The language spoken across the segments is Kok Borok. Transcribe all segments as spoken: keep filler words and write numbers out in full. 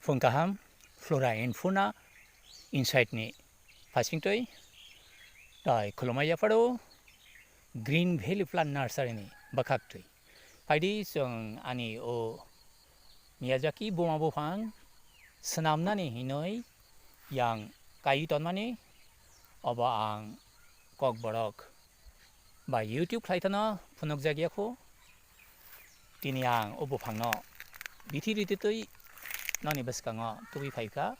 Phung kaham, Flora and Fauna Insight ni phasingtwi, tai khulumai yapharo Green Valley Plant Nursery ni bwkhaktwi. Phaidi chwng ani o Miyazaki buma buphang swnamnani hinwi yang kaiwi tonmani, obo ang Kokborok ba YouTube khlai thano phunukjak ya kho. Tini ang o buphangno bithi rititwi noni bwskango tubui phaikha.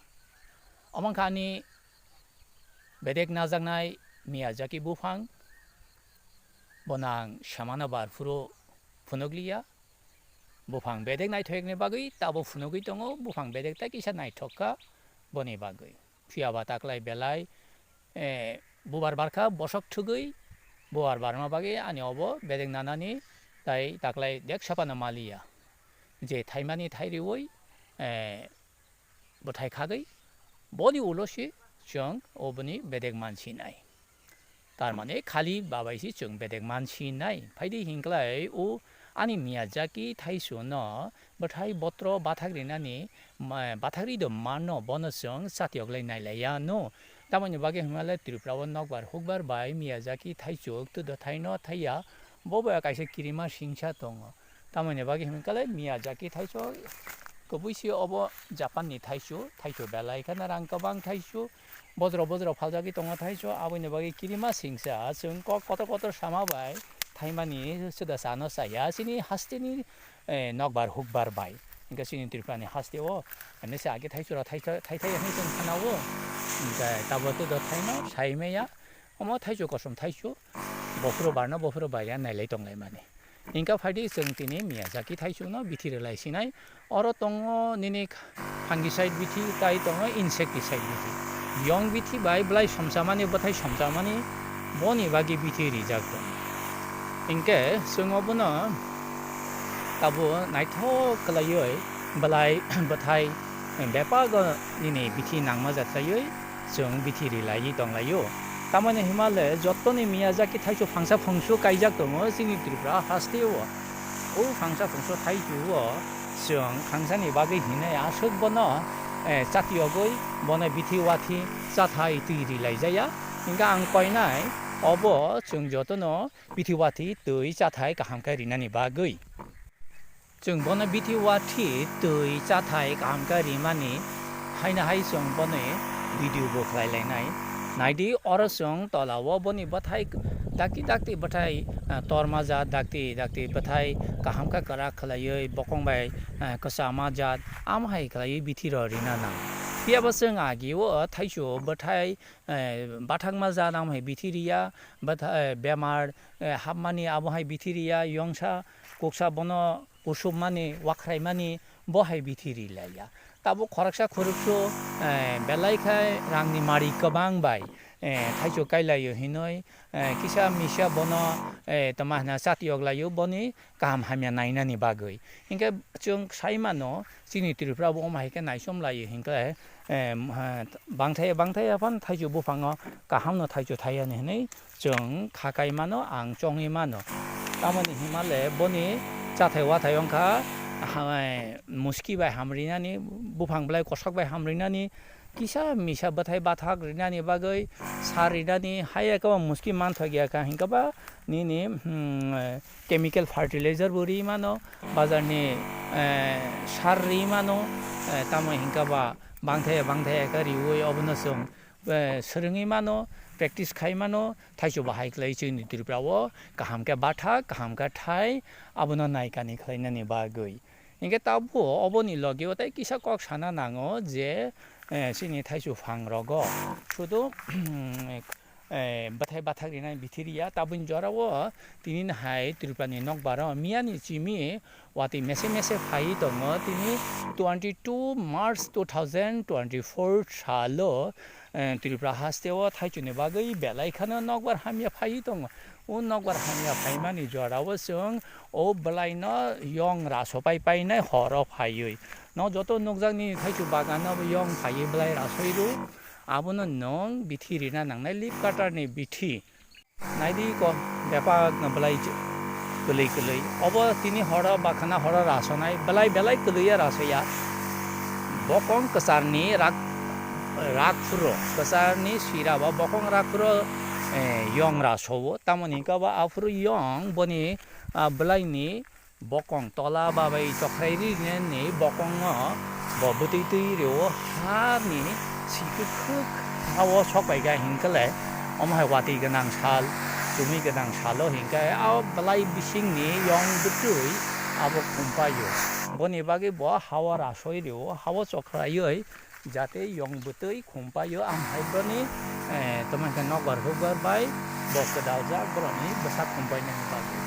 Omo wngkha ani bedek najaknai Miyazaki buphang. Bono ang samano bar phuru phunukliya. Buphang bedek naithokni bagwi tabo phunugwi tongo, buphang bedek tai kisa naithok kha boni bagwi. Phiya ba taklai belai, eh, bubar barkha bosok thugwi, bubar barma bagwi ani obo bedek nanani tai taklai dek sapano maliya. Je thaimani thai riwi, eh, bwthai khagwi, boni ulo se chwng oboni bedek mansinai. Tar mane khali babai se chwng bedek mansinai. Phaidi hinklai o ani Miyazaki thaichuk no bwthai botro bathak rinani, ma-, bathak ri do mano, bono chwng chatiyoklai nailaiya no. Tamoni bagwi hwnmale Tripura o nokbar hukbar bai Miyazaki thaichuk tudo thaino thaiya, bo bo kaisa kirima singsa tongo. Tamoni bagwi hwnmale Miyazaki thaichuk kwbui se obo Japan ni thaichuk, thaichuk belai kheno rang kwbang thaichuk, bojro bojro phaljagwi tongo thaichuk, aboni bagwi kirima singsa chwng kok kotor kotor sama bai thaimani suda chano chaya chini hasteni, eh, nokbar hukbar bai. Hwnkhe chini Tripura ni haste o, nese age thaichura thai thai thai hwnwi chwng khana o, hwnkhe tabuk to do thaino sai maya, omo thaichuk kosom thaichuk, bophuru barno bophuru barya nailai tonglai mani. Hingka phaidi chwng tini Miyazaki thaichukno bithi rwlai sinai. Oro tongo nini fungicide bithi, tai tongo insecticide bithi. Yong bithi bai bwlai somsamani, bwthai somsamani, boni bagwi bithi rijak tongo. Hingke chwng obono tabuk naithok kwlaiwi bwlai bwthai bepago nini bithi nangma jatraiwi chwng bithi rilaiwi tonglaio. Tamoni himale jottoni Miyazaki thaichuk phangsa phungsu kaijak tongo chini Tripura hasteo. O phangsa phungsu thaichuk o chwng phangsani bagwi hinwi aswk bono, eh, chatiyogwi bono bithi wathi chathai twi rilaijaya. Hingke ang koinai obo chwng jotono bithi wathi twi chathai kaham khe rinani bagwi. Chwng bono bithi wathi twi chathai kaham khe rimani haino hai chwng bono video bo khlai lainai. Naidi oro chwng tola o boni bwthai dakti dakti bwthai, ah, torma jat dakti dakti bwthai kaham khe kwrak khlaiwi bokong bai, ah, kwchama jat amo hai khlaiwi bithi rw rina nang. Phiya bo chwng agi o thaichuk bwthai, eh, bathakma jat amo hai bithi riya, bwtha-, eh, bemar, eh, hapmani abo hai bithi riya, yongsa kuksa bono kusupmani, wakhraimani, bo hai bithi rilaiya. Tabuk khoroksa khorokso, eh, belai khe rangni mari kwbang bai, eh, thaichuk kailaio hinwi, eh, kisa misa bono, eh, tama hwna chatiyok laio boni kaham hamya nainani bagwi. Hinkhe chwng sai mano, chini Tripura bo omo hai khe naichom laio hinkhe, eh, bangthai bangthai aphano thaichuk buphango kahamno thaichuk thaiya hinwi chwng kha kai mano, ang chongwi mano. Tamoni himale boni chathai wathai wngkha, ha-, muski bai hamrinani, buphang belai kosak bai hamrinani, kisa misa bwthai bathak rinani bagwi sar rinani, haiya khe bo muski manthok ya kha hinkhe ba nini, hmm, chemical fertilizer bo ri mano, bazar ni, eh, sar ri mano, eh, tamo hinkhe ba bangthai bangthai khe riwi obono chwng, eh, swrwngwi mano, practice khai mano, thaichuk bahai khlai chini Tripura o kaham khe bathak, kaham khe thai, abono naikani khlainani bagwi. Hinkhe tabuk oboni logi o tei kisa kok sana nango je, eh, chini thaichuk phang rogo sudu, eh, bwthai bathak rinai bithi riya. Tabukni jora o tini hai Tripura ni nokbar o miya ni chimi watwi mese mese phaiwi tongo. Tini twenty two March two thousand twenty four salo, eh, Tripura haste o thaichuk ni bagwi belai kheno nokbar hamya phaiwi tongo. O nokbar hamya phaimani jora o chwng o bwlai no yong raso pai painai horo phaiwi. No joto nukjak nini thaichuk bagan no yong phaiwi bwlai rasoi rw. Abono nwng bithi rina nangnai, leaf cutter ni bithi. Naidi ko bebak no bwlai kwlwi kwlwi. Obo tini horo bakhana horo rasonai, bwlai belai kwlwi ya rasoya. Bokong kwcharni rak, rakphuro, kwcharni sira ba bokong rakphuro, eh, yong rasowo. Tamoni hwnkhe bo aphuru yong boni, ah, bwlaini bokong tola ba bai chokhrai rinani bokongo bo bwtwi twi rwo, hani sikukhwk hao sokpaiga hinkhe omo hai watwi gwnang sal, chumui gwnang salo hinkhe a bwlai bisingni yong bwtwi abo khumpaio. Boni bagwi bo hao rasoi rwo, hao chokhraioi jate yong bwtwi khumpaio, amhai broni, eh, tamo khe nokbar hukbar bai bo kwdaljak borokni bwsa khumpainani bagwi.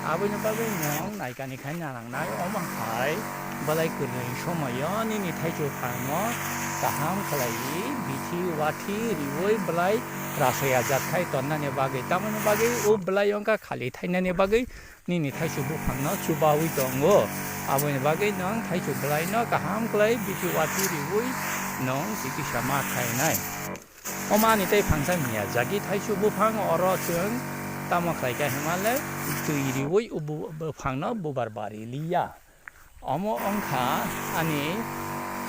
Aboni bagwi nwng naikani khai nangnai, omo hai bwlai kwrwini somoio nini thaichuk phango kaham khlaiwi bithi wathi riwi bwlai rasoya jat khai tonnani bagwi. Tamoni bagwi o bwlai wngkha khali thainani bagwi nini thaichuk buphangno chubawi tongo. Aboni bagwi nwng thaichuk bwlaino kaham khlai bithi wathi riwi nwng chikisa ma khlainai. Omo ani tei phangsa Miyazaki thaichuk buphang, oro chwng tamo khlai kha hwnmale twi riwi o bu-, buphangno bubar bari liya. Omo wngkha ani,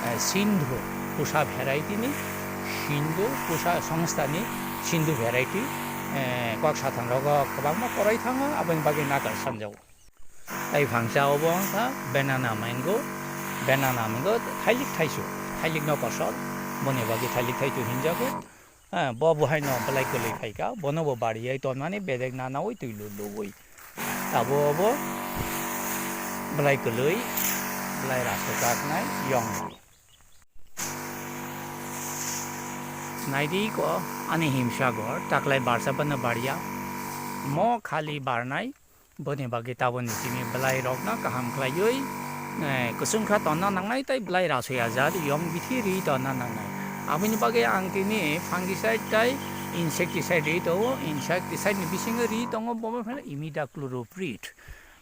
eh, Sindhu pusa variety ni, Sindhu pusa songstha ni Sindhu variety, eh, kok sathang rogo kwbangma korai thango, aboni bagwi nakar sanjago. Tai phangsa obo wngkha banana mango, banana mango thailik thaisu, thailik no kosol, boni bagwi thailik thaisu hinjago. Ha, bo bo haino bwlai kwlwi phaikha, bono bo bariyai tonmani bedek nanaui twi lu luwi. Abo bo bwlai kwlwi, bwlai raso kaknai yong. Naidi ko ani himsagor taklai barsa bano bariya. Mo khali barnai. Boni bagwi taboni simi bwlairokno kaham khlaiwi, eh, kwchwng kha tonna nangnai tei bwlai rasoya jat yong bithi ri tonna nangnai. Aboni bagwi ang tini fungicide tei insecticide ri tongo, insecticide ni bisingo ri tongo, bomo phano imidacloprid.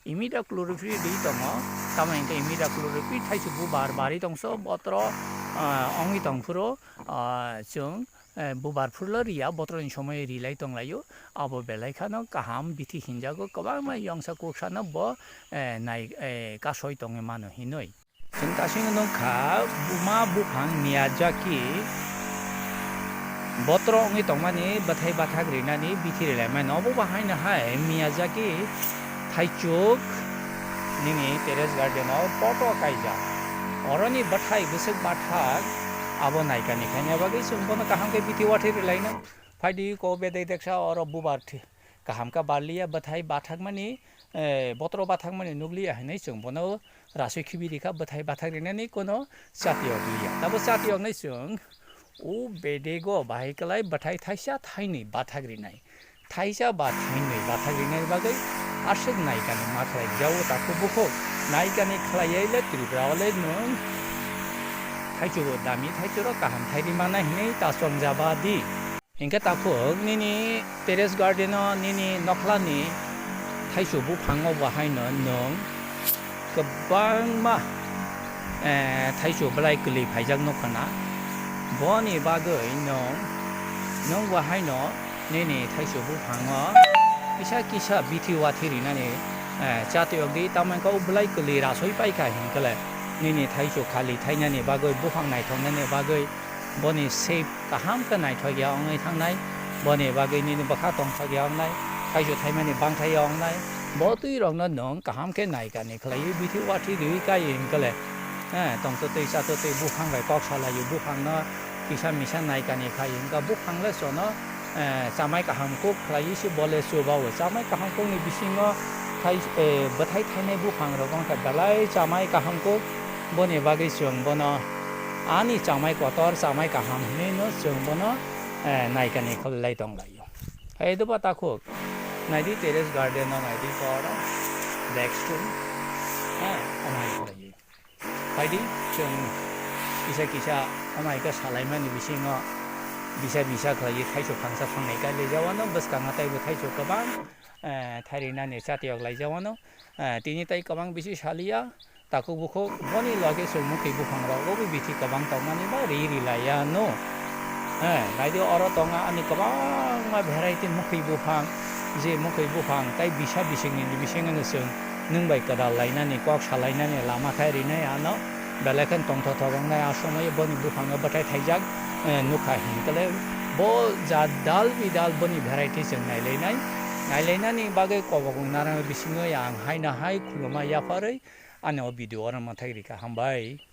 Imidacloprid ri tongo, tamo hwnkhe imidacloprid thaisu bubar bari tongso, botro, ah, ongwi tongphuru, ah, chwng eh, bubar phurlo riya, botroni somoi rilai tonglaio, abo belai khano kaham bithi hinjago, kwbangma yongsa kuksano bo, eh, nai, eh, kasoi tongwi mano hinwi. Chwng kasing nukha, buma buphang Miyazaki botro wngwi tongmani bwthai bathak rinani bithi rilai mano. Obo bahaino hai Miyazaki thaichuk nini terrace garden o poto kaijak. Oroni bwthai bwswk bathak abo naikani khaina bagwi chwng bono kaham khe bithi wathi rilaino. Phaidi ko bedek deksa oro bubar thi-, kaham khe barliya bwthai bathakmani, eh, botro bathakmani nukliya hinwi chwng bono rasui khibi rikha, bwthai bathak rinani kono chatiyok liya. Tabo chatiyoknai chwng o bedego bahai kwlai bwthai thaisa thainwi bathak rinai. Thaisa ba thainwi bathak rinani bagwi aswk naikani ma khlai jago takhuk bukhuk. Naikani khlaiwi le Tripura o le nwng thaichuk dami thaichuk rok kaham thairi mana hinwi ta chongjaba di. Hinkhe takhuk nini terrace garden o nini nokhlani thaichuk buphango bo haino nwng kwbangma, eh, thaichuk bwlai kwlwi phaijak nukha na. Boni bagwi nwng, nwng bo haino nini thaichuk buphango kisa kisa bithi wathi rinani, eh, chatiyok di, tamo wngkha o bwlai kwlwi rasoi paikha hinkhe le nini thaichuk khali thainani bagwi, buphang naithoknani bagwi, boni shape kaham khe naithok ya wngwi thangnai, boni bagwi nini bwkha tongthok ya wngnai, thaichuk thaimani bangthai ya wngnai, bo twi rokno nwng kaham khe naikani khlaiwi bithi wathi riwi kaiwi hinkhe le, eh, tongtwtwi chatwtwi buphang bai kok salaio, buphangno kisa misa naikani khai hinkha buphang le chono, eh, chamai kaham kuk khlaiwi se bo le chubao. Chamai kaham kukni bisingo thai, eh, bwthai thainai buphang rok wngkha belai chamai kaham kuk, boni bagwi chwng bono ani chamai kotor, chamai kaham hinwi no chwng bono, eh, naikani khlai tonglaio. Hai doba takhuk, naidi terrace garden o naidi koro black stone, ha, amai khlaiwi. Phaidi, chwng kisa kisa omo hai khe salaimani bisingo bisa bisa khlaiwi thaichuk phangsa phangnai khe laijawano, bwskango teibo thaichuk kwbang, eh, thairinani chatiyok laijawano. Eh, tini tei kwbang bisi saliya, takhuk bukhuk boni loge chwng mukhwi buphang rogo bo bithi kwbang tongmani ba ri ri laiyano. Eh, naidi oro tongo ani kwbangma variety mukhwi buphang, je mukhwi buphang tei bisa bisingni bisingo chwng nwng bai kwdal lainani, kok salainani lama khai rinai ano. belai khe tongthothok wngnai. A somoi boni buphango bwthai thaijak, eh, nukha hinkhe le bo jat dal bidal boni variety chwng nailainai. Nailainani bagwi kobok narang bisingo ang haino hai khuluma yapharwi ani o video oro mwthai rikha. Hambai.